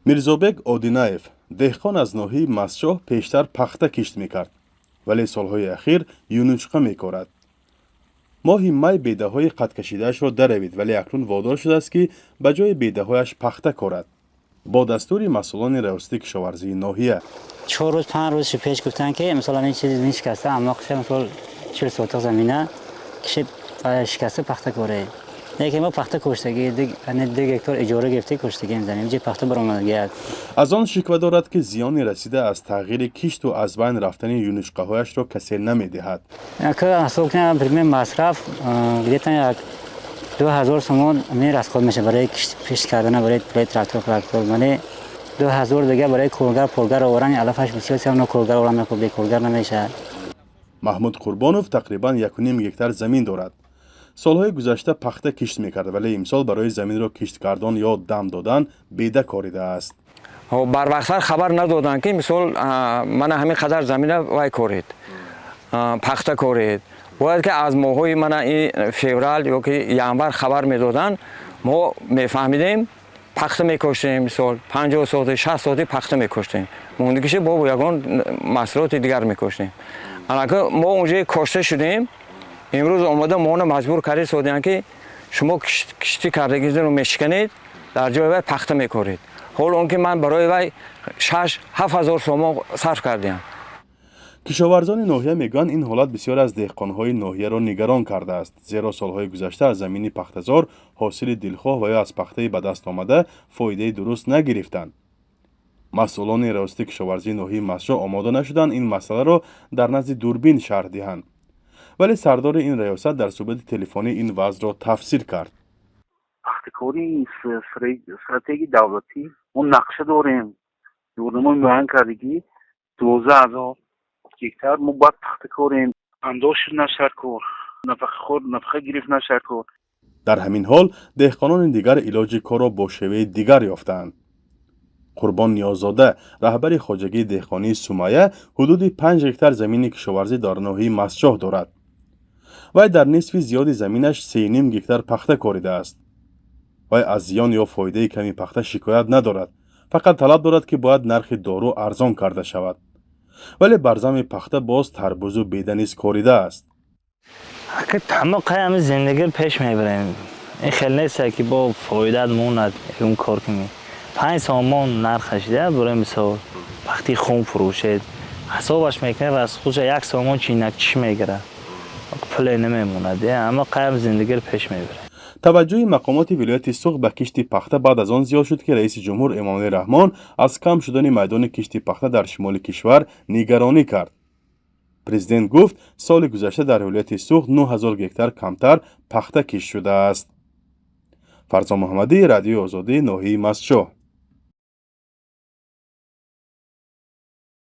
Мирзобек Одинаев, деҳқон аз ноҳияи Мастчоҳ, пештар пахта кишт мекард, вале солҳои ахир юнучқа мекорад. Моҳи май бедаҳои қадкашидаашро даравид, вале акнун водор шудааст, ки ба ҷои бедаҳояш пахта корад, бо дастури масъулони раёсати кишоварзии ноҳия. 4 рӯз, 5 рӯз пеш гуфтанд, ки мисолан ин чиз шикаста, амоқша, мисол, 40 сотиқ замина киши шикаста, пахта коре. Лекин мо пахта коштагӣ 2 гектар иҷора гирифта коштагием, замин ҷи пахта баромадагиак. Аз он шиква дорад, ки зиёни расида аз тағйири кишту аз байн рафтани юнучқаҳояшро касе намедиҳад. Ҳисоб кунем, например, масраф где-то як 2000 сомон ми расход меша барои кишт кардана, барои трактор трактор мане 2000 дига барои коргар поргар оварани алафаш бисёр сиёно коргар оваран, бе коргар намешавад. Маҳмуд Қурбонов тақрибан 1,5 гектар замин дорад. Солҳои гузашта пахта кишт мекард, вале имсол барои заминро кишткардан ё дам додан беда коридааст. Барвақттар хабар надоданд, ки мисол мана ҳамин қадар замина вай коред, пахта коред. Бояд ки аз моҳҳои мана и феврал ё ки январ хабар медоданд, мо мефаҳмидем, пахта мекоштем. Мисол, 50 соти, 60 соти пахта мекоштем, мондагиша бо ягон маҳсулоти дигар мекоштем. Анака мо унҷа кошта шудем, имрӯз омада моно маҷбур карда содиянд, ки шумо киштӣ кардагиро мешиканед, дар ҷои вай пахта мекоред. Ҳол он ки ман барои вай 6-7 ҳазор сомон сарф кардиам. Кишоварзони ноҳия мегӯянд, ин ҳолат бисёр аз деҳқонҳои ноҳияро нигарон кардааст, зеро солҳои гузашта аз замини пахтазор ҳосили дилхоҳ ва ё аз пахтаи ба даст омада фоидаи дуруст нагирифтанд. Масъулони раёсати кишоварзии ноҳияи Мастчоҳ омода нашуданд ин масъаларо дар назди дурбин шарҳ диҳанд, вале сардори ин раёсат дар суҳбати телефонӣ ин вазъро тафсир кард. Пахтакорӣ стратегияи давлатӣ, мо нақша дорем, дурнамои муайян кардагӣ, 12 000 гектар мо бояд пахта корем. Андоз шуд нашаркор, нафақахор нафақа гирифт нашаркор. Дар ҳамин ҳол деҳқонони дигар илоҷи корро бо шеваи дигар ёфтаанд. Қурбон Ниёззода, раҳбари хоҷагии деҳқонии Сумая, ҳудуди 5 гектар замини кишоварзӣ дар ноҳияи Мастчоҳ дорад. Вай дар нисфи зиёди заминаш 3,5 гектар пахта коридааст. Вай аз зиён ё фоидаи ками пахта шикоят надорад, фақат талаб дорад, ки бояд нархи дору арзон карда шавад. Вале бар зами пахта боз тарбузу беда низ коридааст. Ҳама зиндагӣ пеш мебарем. Ин хел нест, ки бо фоидаат монад. Ягон кор кунӣ, 5 сомон нархаш да, барои мисол, вақти хун фурӯшед, ҳисобаш мекунед, расхудша 1 сомон чинак чӣ мегирад, пуле намемонад. Аммо қаям зиндагиро пеш мебарем. Таваҷҷӯҳи мақомоти вилояти Суғд ба кишти пахта баъд аз он зиёд шуд, ки раиси ҷумҳур Эмомалӣ Раҳмон аз кам шудани майдони кишти пахта дар шимоли кишвар нигаронӣ кард. Президент гуфт, соли гузашта дар вилояти Суғд 9000 гектар камтар пахта кишт шудааст. Фарзон Муҳаммадӣ, Радиои Озодӣ, ноҳияи Мастчоҳ.